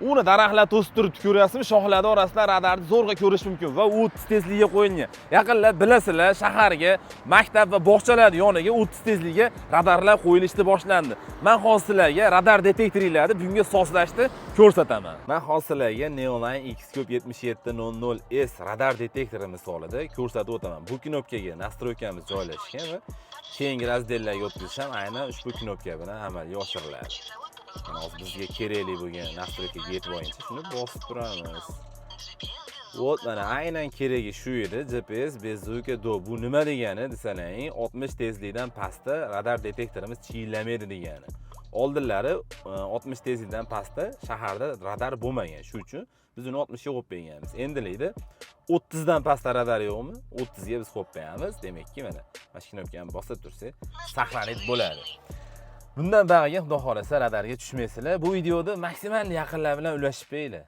Uni daraxtlar to'sib turibdi, ko'ryapsizmi? Shoxlarni orasida radarni zo'rg'a ko'rish mumkin va 30 tezligiga qo'yilgan. Yaqinlar, bilasizlar, shaharga, maktab va bog'chalar yoniga 30 tezligiga radarlar qo'yilishni boshlandi. Man hozir sizlarga radar detektorlarni bunga soslashni ko'rsataman. Man hozir sizlarga Neoline Xcube 7700S radar detektori misolida ko'rsatib o'taman. Bu knopkaga настройка miz joylashgan va keyingi раздел larga o'tkazish ham aynan ushbu knopka bilan amalga oshiriladi. Mana, hozir bizga kerakli bo'lgan настройка ga yetib olguncha shuni bosib turamiz. Вот, mana, aynan keragi shu edi. GPS без звука до. Bu nima degani desalaring, 60 tezlikdan pastda radar detektorimiz chiyillamaydi degani. Oldinlari 60 tezlikdan pastda shaharda radar bo'lmagan. Shu uchun biz uni 60 ga qo'yib qo'yganmiz. Endilikda 30 dan pastda radar yo'qmi? 30 ga biz qo'yib qo'yamiz. Demakki, mana shu knopkani bosib tursak, сохранить bo'ladi. Bundan bog'iga, xudo xohlasa, radarga tushmaysizlar. Bu videoda maksimal yaqinlar bilan ulashib beringlar.